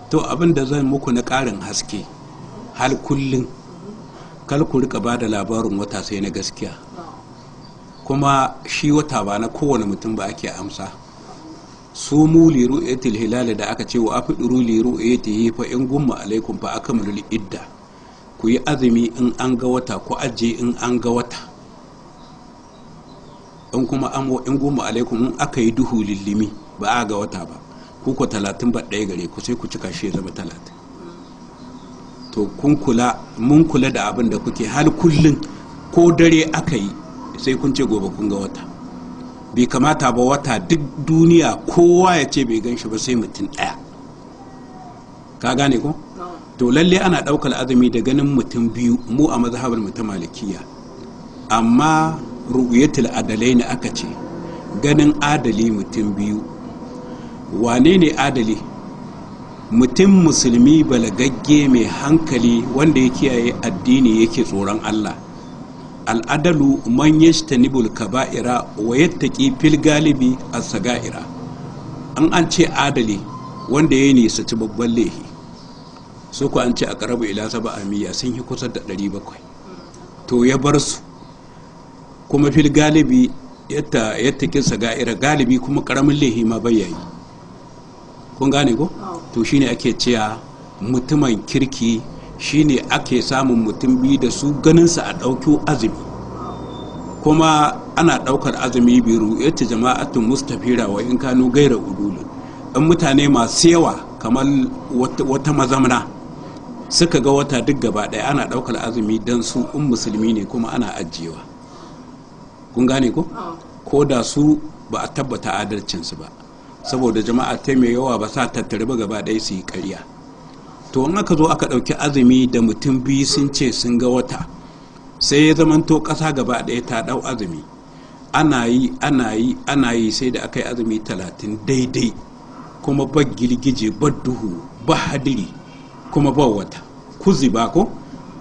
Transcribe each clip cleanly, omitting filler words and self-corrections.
To abin da zan muku na ƙarin haske, hal kullum kal ku rika ba da labarin wata sai na gaskiya. Kuma shi wata ba na kowane mutum ba ake amsa. Su mu li ru'yatil hilal da aka ce wa afdiru li ru'yatihi fa in gumma alaikum fa akmilul idda. Ku yi azumi in an ga wata, ku ajiye in an ga wata. In kuma an in gumma alaikum in aka yi duhu lillimi ba a ga wata ba, ku ko 31 gare ku sai ku cika shi ya zama 30. To kun kula, mun kula da abin da kuke har kullun, ko dare aka yi sai kun ce gobe kun ga wata. Bai kamata ba wata duk duniya kowa ya ce bai gan shi ba sai mutum ɗaya. Ka gane ko? To lalle ana ɗaukar azumi da ganin mutum biyu mu a mazhabar mu ta malikiya, amma ru'yatul adalai ne aka ce ganin adali mutum biyu. Wane ne adali? Mutum musulmi balagagge mai hankali wanda ya kiyaye addini yake tsoron Allah. Al'adalu man yajtanibul kaba'ira wa yattaqi fil galibi as-saga'ira. An ce adali wanda ya nisaci babban laifi. Su ku an ce a karabu ila saba miya sun yi kusa da 700. To ya bar su kuma fil galibi yattaqi saga'ira, galibi kuma karamin laifi ma bai yayi. Kun gane ko? To shine ake cewa mutumin kirki, shine ake samun mutum biyu da su ganinsa a ɗauki azumi. Kuma ana ɗaukar azumi biru yace jama'atun mustafira wa in kanu gaira udulu. In mutane masu yawa kamar wata mazamna suka ga wata duk gaba ɗaya, ana ɗaukar azumi don su in musulmi ne kuma ana ajiyewa. Kun gane ko? Ko da su ba a tabbata adalcinsu ba, saboda jama'a ta mai yawa ba sa tattare ba gaba ɗaya su yi ƙarya. To in aka zo aka ɗauki azumi da mutum biyu sun ce sun ga wata, sai ya zamanto ƙasa gaba ɗaya ta ɗau azumi. Ana yi ana yi ana yi sai da aka yi azumi 30 daidai, kuma ba girgije ba duhu ba hadiri kuma ba wata kuzi ba ko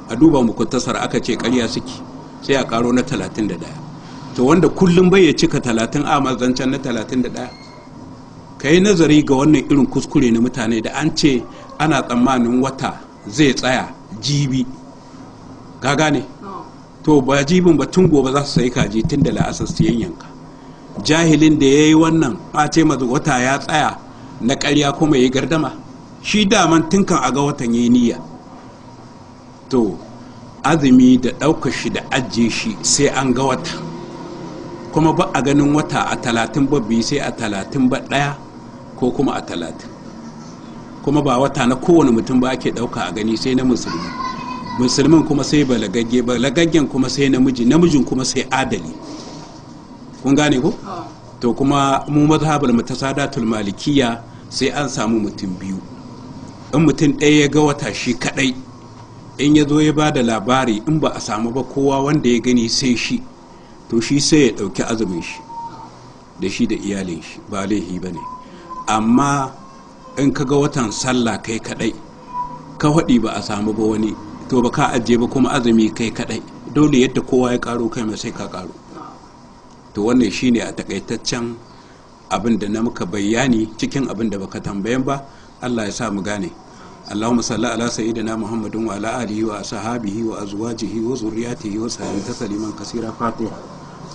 a duba muku tasar aka ce ƙarya suke, sai a ƙaro na 31. To wanda kullum bai ya cika 30 a mazancen na 31. Ka yi nazari ga wannan irin kuskure na mutane da an ce ana tsammanin wata zai tsaya jibi. Ka gane? To ba jibin ba tun gobe za su sayi kaji tun da la'asar su yanyanka. Jahilin da ya yi wannan a ce mazu wata ya tsaya na ƙarya kuma ya yi gardama, shi daman tun kan a ga watan ya yi niyya. To azumi da ɗaukar shi da ajiye shi sai an ga wata, kuma ba a ganin wata a 30 ba biyu sai a 31 ko kuma a 30. Kuma ba wata na kowane mutum ba ake ɗauka a gani sai na musulmi, musulmin kuma sai balagagge, balagaggen kuma sai namiji, namijin kuma sai adali. Kun gane ko? To kuma mu mazhabar mu ta sadatul malikiya sai an samu mutum biyu. In mutum ɗaya ya ga wata shi kaɗai, in ya zo ya ba da labari in ba a samu ba kowa wanda ya gani sai shi, to shi sai ya ɗauki azumin shi da shi da iyalin shi, ba laifi ba ne. Amma in ka ga watan sallah kai kaɗai ka faɗi ba a samu ba wani, to ba ka ajiye ba kuma azumi kai kaɗai, dole yadda kowa ya ƙaro kai mai sai ka ƙaro. To wannan shine a takaitaccen abin da na muka bayani cikin abin da baka tambayan ba. Allah ya sa mu gane. Allahumma salli ala sayyidina Muhammadin wa ala alihi wa ashabihi wa azwajihi wa zurriyatihi wa sallim tasliman kaseera. Fatiha.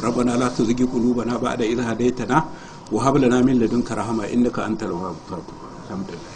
Rabbana la tuzigh qulubana ba'da idh hadaytana wa hab lana min ladunka rahma innaka antal wahhab. Alhamdulillah.